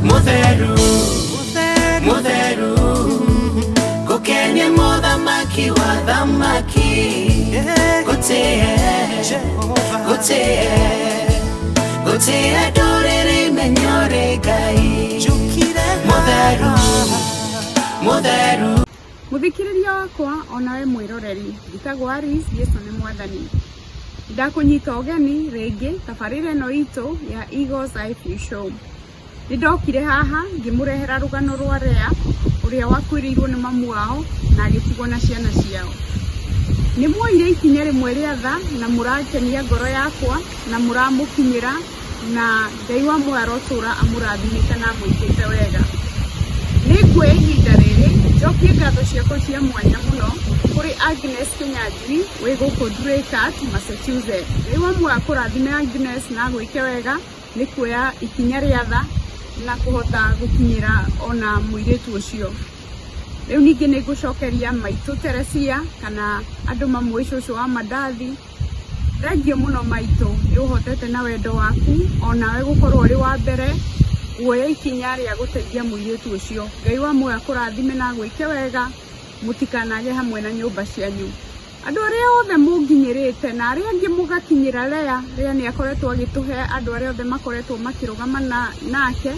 Mũtheru, mũtheru, gũkenia mũthamaki wa thamaki, gũtĩe, gũtĩe, gũtĩe ndũrĩrĩ imenyore Ngai. Mũtheru, mũtheru. Mũthikĩrĩria wakwa onawe mwĩroreri, njĩtagwo Alice, Jesũ nĩ mwathani. Ndakũnyita ũgeni rĩngĩ tabarĩra ĩno itũ ya Eagles Eye View Show. Nĩ ndokire haha ngĩmũrehera rũgano rwa Rea ũrĩa wakuĩrĩirwo nĩ mamu wao na agĩtigwo na ciana ciao. Nĩ muoire ikinya rĩmwe rĩa tha na mũrakenia ngoro yakwa na mũramũkinyĩra na Ngai wa muoyo arotũra amũrathimĩte na amwĩkĩte wega. Nĩ nguoya ihinda rĩrĩ njokie ngatho ciakwa cia mwanya mũno kũrĩ Agnes Kĩnyanjui wĩ gũkũ Dracut, Massachusetts. Ngai wa muoyo akũrathime Agnes na agwĩke wega nĩ kuoya ikinya rĩa tha na kũhota gũkinyĩra ona mũirĩtu ũcio. Rĩu ningĩ nĩ ngũcokeria maitũ Teresia kana andũ mamũĩ cũcũ wa mandathi. Thengiũ mũno maitũ nĩ ũhotete na wendo waku onawe gũkorwo ũrĩ wa mbere kuoya ikinya rĩa gũteithia mũirĩtu ũcio. Ngai wa muoyo akũrathime na agwĩke wega, mũtikanage hamwe na nyũmba cianyu. Andũ arĩa othe mũnginyĩrĩte na arĩa angĩ mũgakinyĩra Lea, Lea nĩ akoretwo agĩtũhe andũ arĩa othe makoretwo makĩrũgama nake,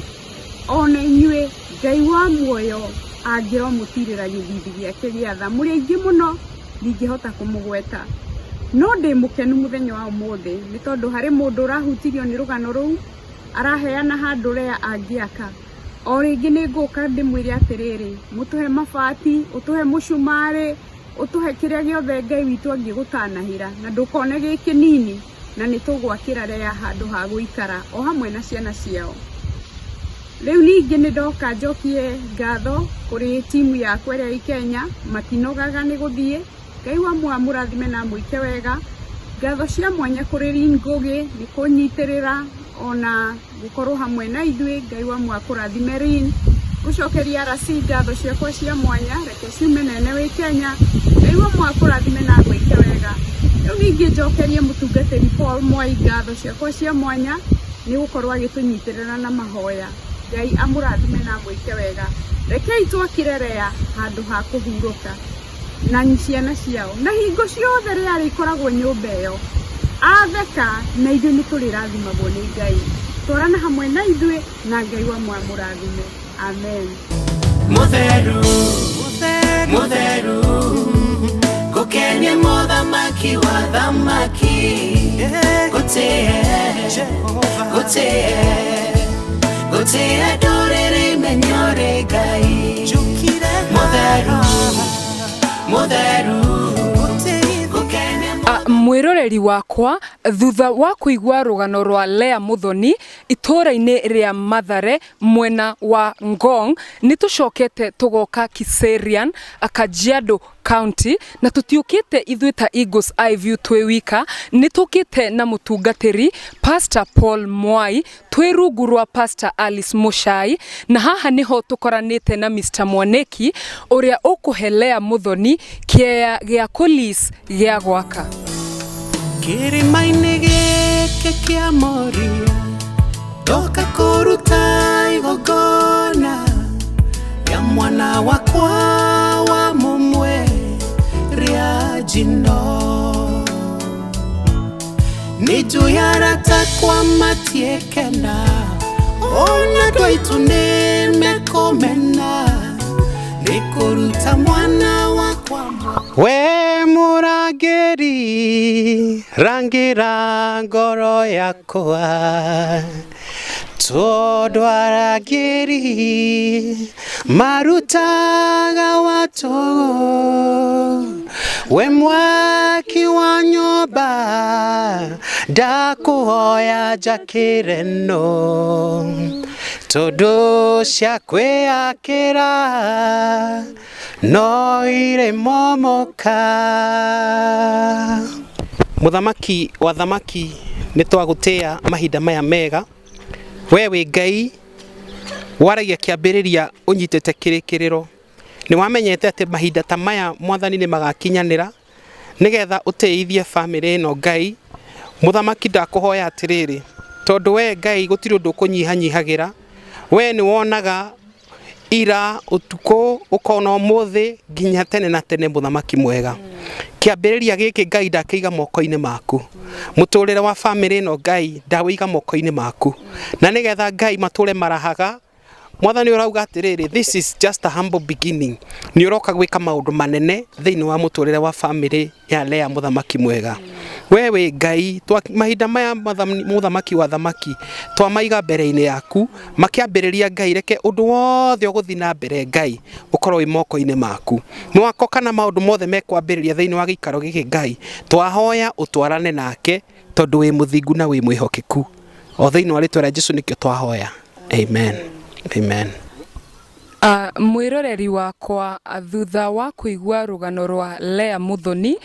ona inyuĩ Ngai wa muoyo angĩromũtirĩra gĩthithi gĩake gĩa tha. Mũrĩ aingĩ mũno ndingĩhota kũmũgweta. No ndĩ mũkenu mũthenya wa ũmũthĩ nĩ tondũ harĩ mũndũ ũrahutirio nĩ rũgano rũu, araheana handũ Lea angĩaka. O rĩngĩ nĩ ngũka ndĩmwĩre atĩrĩrĩ, mũtũhe mabati, ũtũhe mũcumarĩ, ũtũhe kĩrĩa gĩothe Ngai witũ angĩgũtanahĩra na ndũkone gĩ kĩnini, na nĩ tũgwakĩra Lea handũ ha gũikara o hamwe na ciana ciao. Rĩu ningĩ nĩ ndoka njokie ngatho kũrĩ timu yakwa ĩrĩa ĩ Kenya, matinogaga nĩ gũthiĩ. Ngai wa muoyo amũrathime na amwĩke wega. Ngatho cia mwanya kũrĩ Lynn Ngugi nĩ kũnyitĩrĩra ona gũkorwo hamwe na ithuĩ. Ngai wa muoyo akũrathime Lynn. Ngũcokeria RC ngatho ciakwa cia mwanya, reke ciume nene wĩ Kenya. Ngai wa muoyo akũrathime na agwĩke wega. Rĩu ningĩ njokerie mũtungatĩri Paul Mwai ngatho ciakwa cia mwanya nĩ gũkorwo agĩtũnyitĩrĩra na mahoya. Ngai amũrathime na amwĩke wega. Rekei twakĩre Lea handũ ha kũhurũka na ciana ciao. Na hingo ciothe rĩa arĩkoragwo nyũmba ĩyo, atheka na ithuĩ nĩ tũrĩrathimagwo nĩ Ngai. Twarana hamwe na ithuĩ na Ngai wa muoyo amũrathime. Amen. Mũtheru, mũtheru, gũkenia mũthamaki wa thamaki, gũtĩe, gũtĩe, gũtĩe ndũrĩrĩ imenyore Ngai. Mũtheru, mũtheru, gũkenia Mwĩroreri wakwa, thutha wa kũigua rũgano rwa Lea Muthoni itũũra-inĩ rĩa Mathare mwena wa Ngong, nĩ tũcokete tũgoka Kiserian, Kajiado County, na tũtiũkĩte ithuĩ ta Eagles Eye View twĩ wika, nĩ tũkĩte na mũtungatĩri Pastor Paul Mwai twĩ rungu rwa Pastor Alice Muchai, na haha nĩho tũkoranĩte na Mr Mwaniki ũrĩa ũkũhe Lea Muthoni kĩea gĩa kũ-lease gĩa gwaka. Kĩrĩma-inĩ gĩkĩ kĩa Moria ndoka kũruta igongona rĩa mwana wakwa wa mũmwe rĩa njino. Nĩ njũĩ arata akwa matiĩkena, ona andũ aitũ nĩ mekũmena nĩ kũruta mwana wakwa. We mũrangĩri, rangĩra ngoro yakwa, tondũ arangĩri marutaga watũ. We mwaki wa nyũmba, ndakũhoya njakĩre no, tondũ cia kwĩyakĩra no irĩ momoka. Mũthamaki wa thamaki, nĩ twagũtĩa mahinda maya mega. We wĩ Ngai waragia kĩambĩrĩria ũnyitĩte kĩrĩkĩrĩro. Nĩ wamenyete atĩ mahinda ta maya mwathani nĩ magakinyanĩra nĩgetha ũtĩithie bamĩrĩ ĩno Ngai. Mũthamaki ndakũhoya atĩrĩrĩ, tondũ we Ngai gũtirĩ ũndũ ũkũnyihanyihagĩra. We nĩ wonaga ira ũtukũ ũkona ũmũthĩ nginya tene na tene mũthamaki mwega. Kĩambĩrĩria gĩkĩ Ngai ndakĩiga moko-inĩ maku. Mũtũrĩre wa bamĩrĩ ĩno Ngai ndawĩiga moko-inĩ maku. Na nĩgetha Ngai matũre marahaga Mwathani ũrauga atĩrĩrĩ, this is just a humble beginning. Nĩ ũroka gwĩka maũndũ manene thĩinĩ wa mũtũrĩre wa bamĩrĩ ya Lea mũthamaki mwega. We wĩ Ngai, mahinda maya mũthamaki wa thamaki twamaiga mbere-inĩ yaku, makĩambĩrĩria Ngai reke ũndũ wothe ũgũthiĩ na mbere Ngai ũkorwo wĩ moko-inĩ maku. Mwako kana maũndũ mothe mekwambĩrĩria thĩinĩ wa gĩikaro gĩkĩ Ngai, twahoya ũtwarane nake tondũ wĩ mũthingu na wĩ mwĩhokeku. O thĩinĩ wa rĩtwa rĩa Jesu nĩkĩo twahoya. Amen. Amen. Mwĩroreri wakwa, thutha wa kũigua rũgano rwa Lea Muthoni,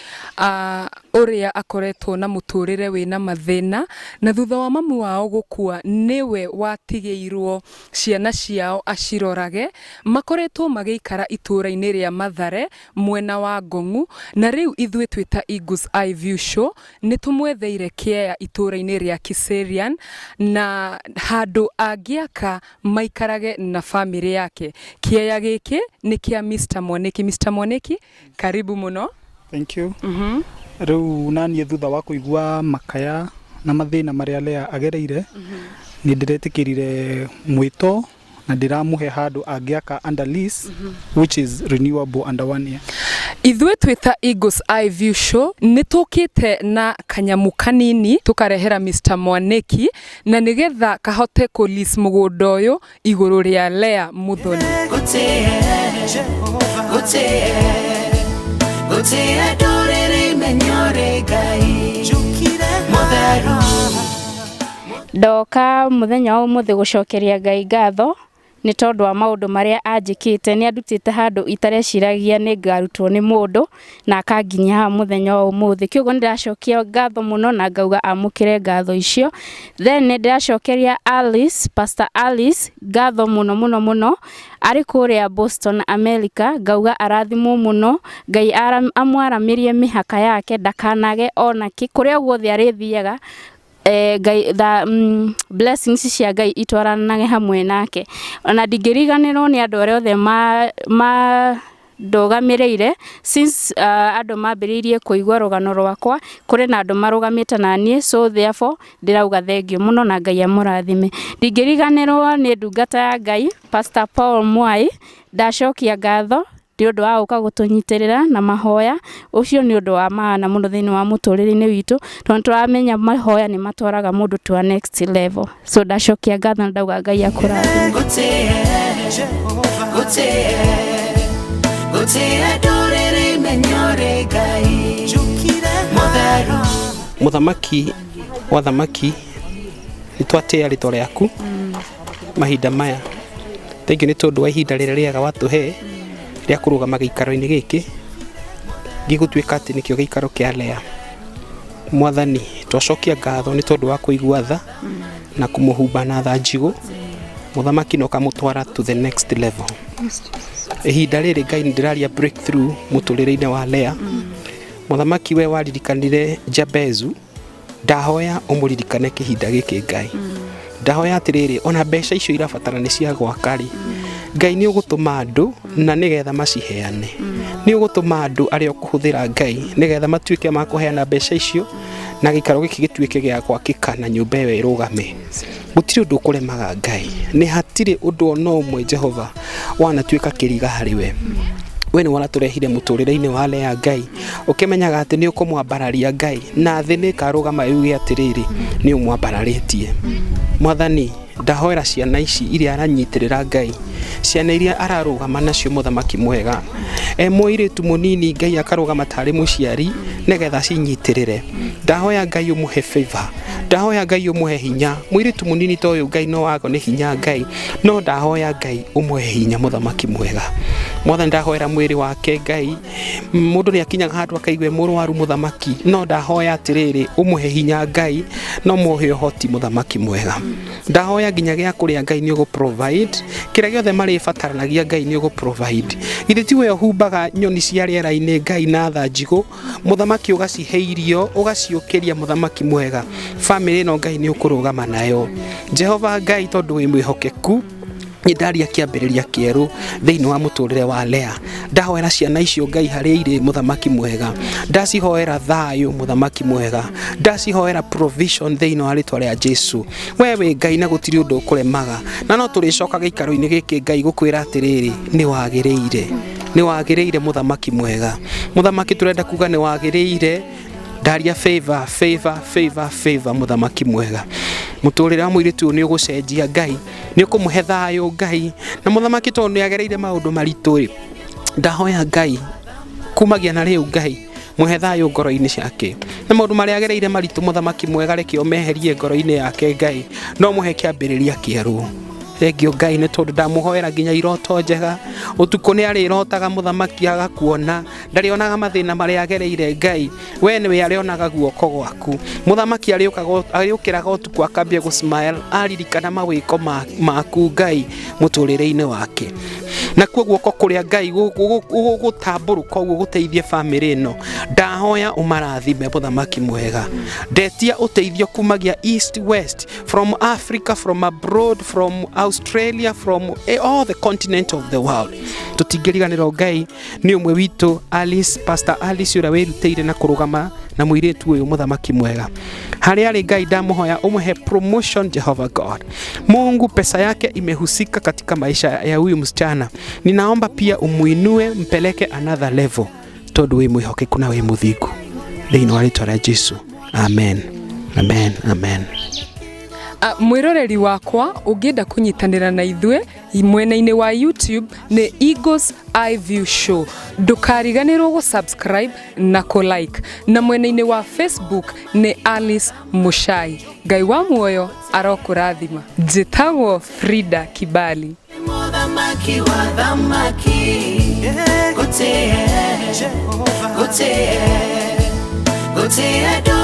ũrĩa akoretwo na mũtũrĩre wĩna mathĩna, na thutha wa mamu wao gũkua nĩwe watigĩirwo ciana ciao acirorage, makoretwo magĩikara itũra-inĩ rĩa Mathare mwena wa Ngong'u, na rĩu ithuĩ twĩ ta Eagles Eye View Show nĩ tũmwetheire kĩea itũra-inĩ rĩa Kiserian na handũ angĩaka maikarage na bamĩrĩ yake. Kĩea gĩkĩ nĩ kĩa Mr. Mwaniki. Mr. Mwaniki, karibu mũno. Thank you. Rĩu naniĩ thutha wa kũigua makaya na mathĩna marĩa Lea agereire, nĩ ndĩretĩkĩrire mwĩto na ndĩramũhe handũ angĩaka under lease, which is renewable under 1 year. Ithuĩ twĩ ta Eagles Eye View Show nĩ tũkĩte na kanyamu kanini tũkarehera Mr. Mwaniki na nĩgetha kahote kũ lease mũgũnda ũyũ igũrũ rĩa Lea Muthoni. Gũtĩe ndũrĩrĩ imenyore Ngai mũtheru. Ndoka mũthenya wa ũmũthĩ gũcokeria Ngai ngatho nĩ tondũ wa maũndũ marĩa anjĩkĩte. Nĩ andutĩte handũ itareciragia nĩ ngarutwo nĩ mũndũ na akanginyia haha mũthenya wa ũmũthĩ. Kĩoguo nĩ ndĩracokia ngatho mũno na ngauga amũkĩre ngatho icio. Then nĩ ndĩracokeria Alice, Pastor Alice ngatho mũno mũno mũno, arĩ kũrĩa Boston America, ngauga arathimwo mũno, Ngai amwaramĩrie mĩhaka yake ndakanage ona kĩ, kũrĩa guothe arĩthiaga. Ngai blessings cia Ngai itwaranage hamwe nake. Ona ndingĩriganĩrwo nĩ andũ arĩa othe ma ndũgamĩrĩire since andũ mambĩrĩirie kũigua rũgano rwakwa, kũrĩ na andũ marũgamĩte na niĩ, so therefore ndĩrauga thengiũ mũno na Ngai amũrathime. Ndingĩriganĩrwo nĩ ndungata ya Ngai Pastor Paul Mwai, ndacokia ngatho nĩ ũndũ wa gũka gũtũnyitĩrĩra na mahoya. Ũcio nĩ ũndũ wa maana mũno thĩinĩ wa mũtũrĩre-inĩ witũ, tondũ tũramenya mahoya nĩ matwaraga mũndũ to a next level. So ndacokia ngatho na ndauga Ngai akũrathime. Gũtĩe ndũrĩrĩ imenyore Ngai mũtheru. Mũthamaki wa thamaki, nĩ twatĩĩa rĩtwa rĩaku mahinda maya. Thengiũ nĩ tondũ wa ihinda rĩrĩa rĩega watũhe rĩa kũrũgama gĩikaro-inĩ gĩkĩ gĩgũtuĩka atĩ nĩkĩo gĩikaro kĩa Lea. Mwathani, twacokia ngatho nĩ tondũ wa kũigua tha na kũmũhumba na tha njigũ. Mũthamaki no kamũtwara to the next level. Ihinda rĩrĩ Ngai nĩ ndĩraria breakthrough mũtũrĩre-inĩ wa Lea. Mũthamaki we waririkanire Jabezu, ndahoya ũmũririkane kĩhinda gĩkĩ Ngai. Ndahoya atĩrĩrĩ, ona mbeca icio irabatara nĩ cia gwaka rĩ, Ngai nĩ ũgũtũma andũ na nĩgetha maciheane. Nĩ ũgũtũma andũ arĩa ũkũhũthĩra Ngai nĩgetha matuĩke ma kũheana mbeca icio na gĩikaro gĩkĩ gĩtuĩke gĩa gwakĩka na nyũmba ĩyo ĩrũgame. Gũtirĩ ũndũ ũkũremaga Ngai, nĩ hatirĩ ũndũ ona ũmwe Jehova wanatuĩka kĩriga harĩ we. We nĩ waratũrehire mũtũrĩre-inĩ wa Lea Ngai, ũkĩmenyaga atĩ nĩ ũkũmwambararia Ngai, na thĩ nĩ ĩkarũgama yuge atĩrĩrĩ, nĩ ũmwambararĩtie. Mwathani, ndahoera ciana ici iria aranyitĩrĩra Ngai, ciana iria ararũgama nacio mũthamaki mwega, e mũirĩtu mũnini Ngai akarũgama tarĩ mũciari nĩgetha acinyitĩrĩre. Ndahoya Ngai ũmũhe favor, ndahoya Ngai ũmũhe hinya. Mũirĩtu mũnini ta ũyũ Ngai no wago nĩ hinya Ngai, no ndahoya Ngai ũmũhe hinya mũthamaki mwega. Mwathani, ndahoera mwĩrĩ wake Ngai, mũndũ nĩ akinyaga handũ akaigua e mũrwaru mũthamaki, no ndahoya atĩrĩrĩ ũmũhe hinya Ngai, no mũhe ũhoti mũthamaki mwega. Ndahoya nginya gĩa kũrĩa Ngai nĩ ũgũ provide, kĩrĩa gĩothe marĩbataranagia Ngai nĩ ũgũ provide. Githĩ ti we ũhumbaga nyoni cia rĩera-inĩ Ngai na tha njigũ, mũthamaki ũgacihe irio, ũgaciũkĩria mũthamaki mwega. Bamĩrĩ ĩno Ngai nĩ ũkũrũgama nayo. Jehova Ngai, tondũ wĩ mwĩhokeku, Nĩ ndaria kĩambĩrĩria kĩerũ thĩinĩ wa mũtũrĩre wa Lea. Ndahoera ciana icio Ngai harĩa irĩ, mũthamaki mwega. Ndacihoera thayũ, mũthamaki mwega. Ndacihoera provision thĩinĩ wa rĩtwa rĩa Jesu. We wĩ Ngai na gũtirĩ ũndũ ũkũremaga, na no tũrĩcoka gĩikaro-inĩ gĩkĩ Ngai gũkwĩra atĩrĩrĩ, nĩ wagĩrĩire, nĩ wagĩrĩire, mũthamaki mwega. Mũthamaki, tũrenda kuga nĩ wagĩrĩire. Ndaria favor, favor, favor, favor, mũthamaki mwega. Mũtũrĩre wa mũirĩtu ũyũ nĩ ũgũcenjia Ngai, nĩ ũkũmũhe thayũ Ngai. Na mũthamaki, tondũ nĩ agereire maũndũ maritũ rĩ, ndahoya Ngai kumagia na rĩu Ngai mũhe thayũ ngoro-inĩ ciake, na maũndũ marĩa agereire maritũ, mũthamaki mwega, reke ũmeherie ngoro-inĩ yake Ngai, no mũhe kĩambĩrĩria kĩerũ. Thengio Ngai, nĩ tondũ ndamũhoera nginya iroto njega. Ũtukũ nĩ arĩrotaga mũthamaki agakuona, ndarĩonaga mathĩna marĩa agereire Ngai, we nĩwe arĩonaga guoko gwaku. Mũthamaki arĩũkĩraga ũtukũ akambia gũ smile aririkana mawĩko maku Ngai mũtũrĩre-inĩ wake, nakuo guoko kũrĩa Ngai gũgũtambũrũka ũguo gũteithie bamĩrĩ ĩno. Ndahoya ũmarathime, mũthamaki mwega. Ndetia ũteithio kumagia east, west, from Africa, from abroad, from Australia, from all the continent of the world. Tũtingĩriganĩrwo Ngai nĩ ũmwe witũ Alice, Pastor Alice, ũrĩa wĩrutĩire na kũrũgama na mũirĩtu ũyũ. Mũthamaki mwega, harĩa arĩ Ngai ndamũhoya ũmũhe promotion. Jehovah God Mungu, pesa yake imehusika katika maisha ya huyu msichana, ninaomba pia umuinue, mpeleke another level, tondũ wĩ mwĩhokeku na wĩ mũthingu. Thĩinĩ wa rĩtwa rĩa Jesu, amen, amen, amen. Mwĩroreri wakwa, ũngĩenda kũnyitanĩra na ithuĩ mwena-inĩ wa YouTube nĩ Eagles Eye Show, ndũkariganĩrwo gũ subscribe na kũ like, na mwena-inĩ wa Facebook nĩ Alice Mushai. Ngai wa muoyo arokũrathima. Njĩtagwo Frida Kibali. Mũthamaki wa thamaki, gũtĩe, gũtĩe, gũtĩe.